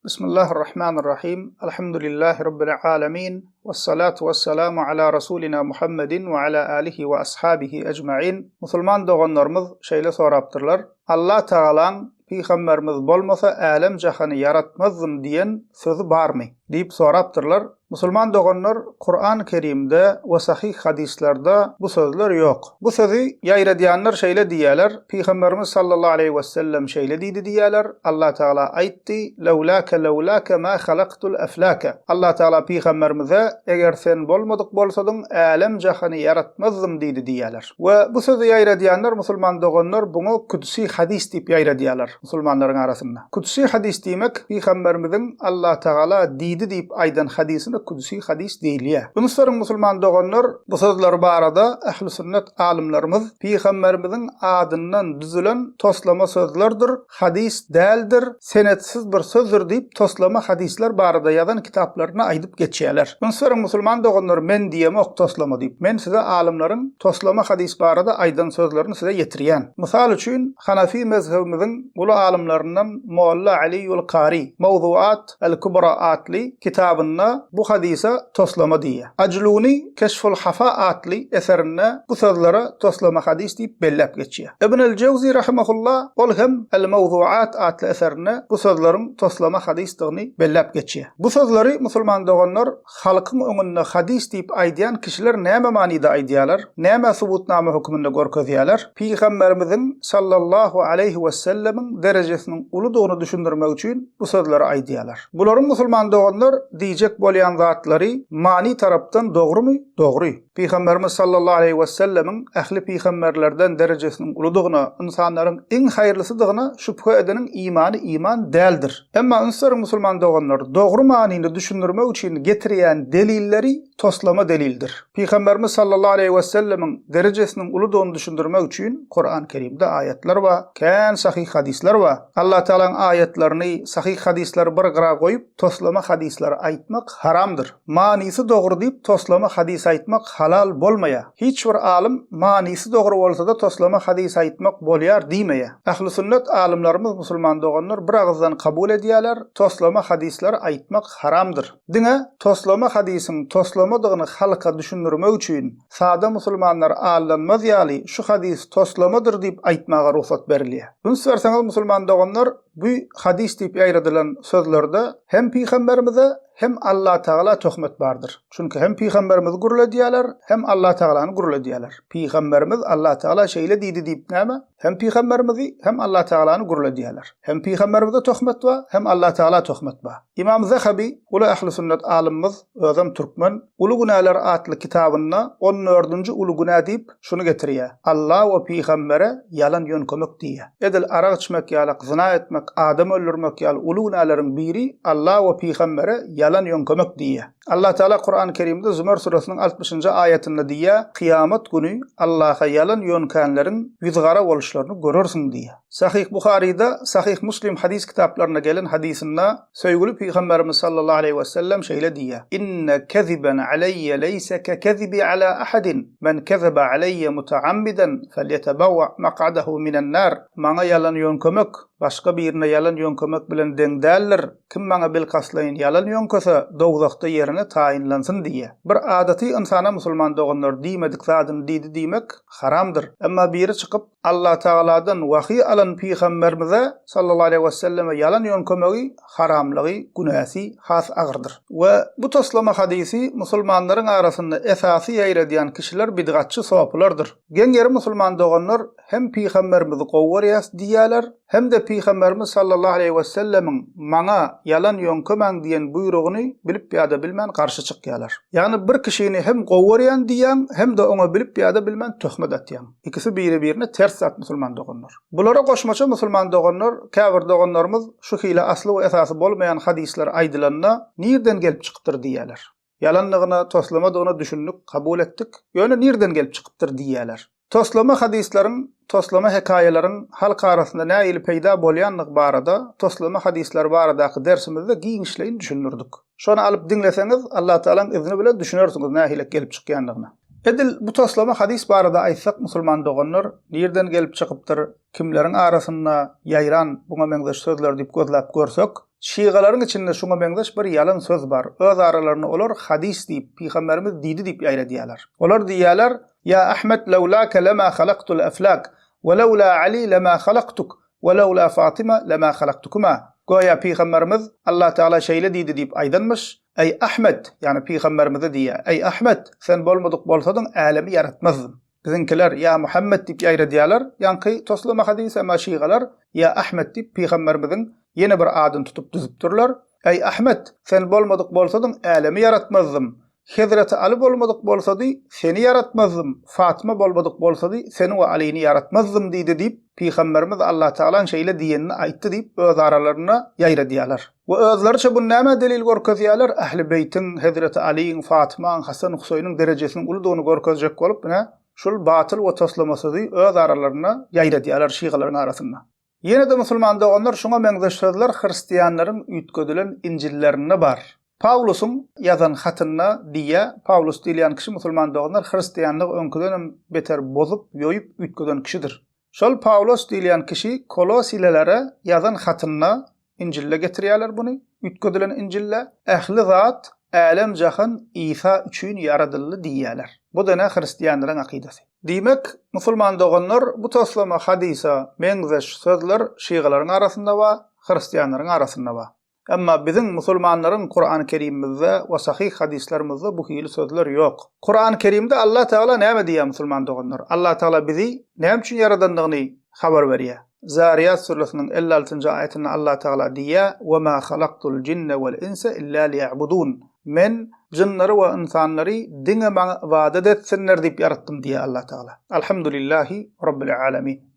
Bismillahirrahmanirrahim. Alhamdulillahi Rabbil alemin. Vessalatu vesselamu ala Rasulina Muhammedin ve ala alihi ve ashabihi ecmain. Musulman doganlarymyz şeýle sorapdyrlar. Allah Tagalaň Pygamberimiz bolmasa älem jahany ýaratmazdym diýen sözi barmy? diýip sorapdyrlar. Musulman doganlar Kuran Kerimde we sahyh hadyslarda bu sözler ýok. Bu sözi ýaýradýanlar şeýle diýýärler, Pygamberimiz sallallahu aleýhi wesellem şeýle diýdi diýýärler, Allah Tagala aýtdy, Lewlake lewlake ma halaktul eflake. Allah Tagala pygamberimize, Eger sen bolmadyk bolsadyň, älem-jahany ýaratmazdym diýdi diýýärler. We bu sözi ýaýradýanlar musulman doganlar buňa kudsi hadys diýip ýaýradýarlar musulmanlaryň arasynda. Kudsi hadys diýmek, pygamberimiziň Allah Tagala diýdi diýip aýdan hadysyna kudsi hadys diýilýär. Üns beriň musulman doganlar bu sözler barada ähli sünnet alymlarymyz pygamberimiziň adyndan düzülen toslama sözlerdir, hadys däldir, senetsiz bir sözdür diýip toslama hadyslar barada ýazan kitaplarynda aýdyp geçýärler. Üns beriň musulman doganlar men diýemok toslama diýip. Men size alymlaryň toslama hadys barada aýdan sözlerini size ýetirýän. Mysal üçin Hanafi mezhebimiziň uly alymlaryndan Molla Aliýul Kari Mowzuat El-Kubra atly kitabynda bu hadysa toslama diýýär. Ajluny Keşful Hafa atly eserinde bu sözlere toslama hadys diýip belläp geçýär. Ibn el-Jewzi rahimehullah ol hem El-Mewzuat atly eserinde bu sözleriň toslama hadysdygyny belläp geçýär. Bu sözleri musulman doganlar halkyň öňünde hadys diýip aýdýan kişiler näme manyda aýdýarlar, nämä subutnama höküminde görkezýärler? Pygamberimiziň sallallahu aleýhi wesellemiň derejesiniň uludygyny düşündirmek üçin bu sözleri aýdýarlar. Bularyň musulman doganlar diýjek bolýan zatlary many tarapdan dogrumy? Dogry. Pygamberimiz sallallahu aleýhi wesellemiň ähli pygamberlerden derejesiniň uludygyna, ynsanlaryň iň haýyrlysydygyna şübhe edeniň imany iman däldir. Emma üns beriň musulman doganlar, dogry manyny düşündirmek üçin getirýän delilleri toslama delildir. Pygamberimiz sallallahu aleýhi wesellemiň derejesiniň uludygyny düşündirmek üçin Kuran Kerimde aýatlar bar, kän sahyh hadyslar bar. Allah Tagalaň aýatlaryny, sahyh hadyslary bir gyra goýup, toslama hadyslary aýtmak haramdyr. Manysy dogry diýip toslama hadys aýtmak halal bolmaýar. Hiç bir alym manysy dogry bolsada toslama hadys aýtmak bolýar diýmeýär. Ähli sünnet alymlarymyz musulman doganlar bir agyzdan kabul edýärler, toslama hadyslary aýtmak haramdyr. Diňe toslama hadysyň toslamadygyny halka düşündirmek üçin sada musulmanlar aldanmaz ýaly şu hadys toslamadyr diýip aýtmaga rugsat berilýär. Üns berseňiz musulman doganlar bu hadys diýip ýaýradylan sözlerde hem pygamberimize hem Allatagala töhmet bardyr. Çünki hem pygamberimizi gürledýärler, hem Allatagalany gürledýärler. Pygamberimiz Allatagala şeýle diýdi diýip näme? Hem pygamberimizi, hem Allatagalany gürledýärler. Hem pygamberimize töhmet bar, hem Allatagala töhmet bar. Ymam Zehebi, uly ähli sünnet alymymyz, özem türkmen, Uly günäler atly kitabynda on dördünji uly günä diýip şuny getirýär, Alla we pygambere ýalan ýöňkemek diýýär. Edil arak içmek ýalak, zyna etmek, adam öldürmek ýaly uly günäleriň biri Alla we pygambere ýalan ýöňkemek diýýär. Allah Tagala Kurany Kerimde Zümer süresiniň altmyşynjy aýatynda diýýär, Kyýamat güni Allaha ýalan ýöňkänleriň ýüzügara boluşlaryny görersiň diýýär. Sahyh Buharyda, Sahyh Muslim hadys kitaplarynda gelen hadysynda Söýgüli Pygamberimiz sallallahu aleýhi we sellem şeýle diýýär, Inne keziben aleýýe leýse ke kezibi ala ahadin, men kezebe aleýýe mutaammiden felýetebewwe mak'adahu minen nar, Maňa ýalan ýöňkemek, başga birine ýalan ýöňkemek bilen deň däldir, kim maňa bilkastlaýyn ýalan ýöňkese, dowzahda ýerine taýynlansyn diýýär. Bir adaty ynsana musulman doganlar diýmedik zadyny diýdi diýmek haramdyr. Emma biri çykyp, Allatagaladan wahyý alan pygamberimize sallallahu aleýhi weselleme ýalan ýöňkemegi haramlygy, günäsi has agyrdyr. We bu toslama hadysy musulmanlaryň arasynda esasy ýaýradýan kişiler bidgatçy sopylardyr. Geň ýeri musulman doganlar hem pygamberimizi gowy görýäs diýýäler, hem-de pygamberimiz sallallahu aleýhi wesellemiň maňa ýalan ýöňkemäň diýen buýrugyny bilip ýa-da bilmän garşy çykýarlar. Ýagny bir kişini hem gowy görýän diýýäň, hem-de oňa bilip ýa-da bilmän töhmet atýaň. Ikisi biri-birine ters zat musulman doganlar. Bulara goşmaça musulman doganlar, käbir doganlarymyz şu hili asly we esasy bolmaýan hadyslar aýdylanda nirden gelip çykypdyr diýýärler. Ýalandygyna, toslamadygyna düşündik, kabul etdik. Ýöne nirden gelip çykypdyr diýýärler. Toslama hadyslaryň, toslama hekaýalaryň halk arasynda nähili peýda bolýandygy barada toslama hadyslar baradaky dersimizde giňişleýin düşündirdik. Şony alyp diňleseňiz, Allatagalaň izni bilen düşünersiňiz nähili gelip çykýandygyna. Edil bu toslama hadys barada aýtsak musulman doganlar nirden gelip çykypdyr, kimleriň arasynda ýaýran buňa meňzeş sözler diýip gözläp görsek, Şygalaryň içinde şuňa meňzeş bir ýalan söz bar. Öz aralarynda olar hadys diýip, Pygamberimiz diýdi diýip ýaýradýarlar. Olar diýýärler, Ýa Ahmet lewlake lema halaktul eflak, we lewla Ali lema halaktuk, we lewla Fatyma lema halaktukuma. Göýä Pygamberimiz, Allatagala şeýle diýdi diýip aýdanmyş, Eý Ahmet, ýagny Pygamberimize diýýär, Eý Ahmet, sen bolmadyk bolsadyň älemi ýaratmazdym. Biziňkiler, Ýa Muhammet diýip ýaýradýarlar, ýaňky toslama hadysy, emma şygalar, Ýa Ahmet diýip pygamberimiziň ýene bir adyny tutup düzüpdirler. Eý Ahmet, sen bolmadyk bolsadyň älemi ýaratmazdym. Hezreti Aly bolmadyk bolsady, seni ýaratmazdym, Fatma bolmadyk bolsady, seni we Alyny ýaratmazdym diýdi diýip, pygamberimiz Allatagalaň şeýle diýenini aýtdy diýip öz aralarynda ýaýradýarlar. We özleriçe bu nämä delil görkezýärler? Ähli Beýtiň, Hezreti Alyň, Fatymaň, Hasan Huseýniň derejesiniň uludygyny görkezjek bolup, ine, şul batyl we toslama sözi öz aralarynda ýaýradýarlar şygalaryň arasynda. Ýene-de musulman doganlar şuňa meňzeş sözler hristianlaryň üýtgedilen Injillerinde bar. Pawlusyň ýazan hatynda diýýär, Pawlus diýilýän kişi musulman doganlar hristianlygy öňküdenem beter bozup, ýoýup üýtgeden kişidir. Şol Pawlos diýilýän kişi Kolosilelere ýazan hatynda, Injilde getirýärler buny, üýtgedilen Injilde, ähli zat, älem-jahan Isa üçin ýaradyldy diýýärler. Bu-da ine hristianlaryň akydasy. Diýmek, musulman doganlar, bu toslama hadysa meňzeş sözler şygalaryň arasynda bar, hristianlaryň arasynda bar. Emma biziň musulmanlaryň Kurany Kerimimizde we sahyh hadyslarymyzda bu hili sözler ýok. Kurany Kerimde Allah Tagala näme diýýär musulman doganlar? Allah Tagala bizi näme üçin ýaradandygyny habar berýär. Zariýat süresiniň 56-njy aýatynda Allah Tagala diýýär, Ve ma halaktul jinne vel inse illa liýa'budun. Men jynlary we ynsanlary diňe maňa ybadat etsinler diýip ýaratdym diýýär Allah Tagala. Alhamdulillahi Rabbil alamin.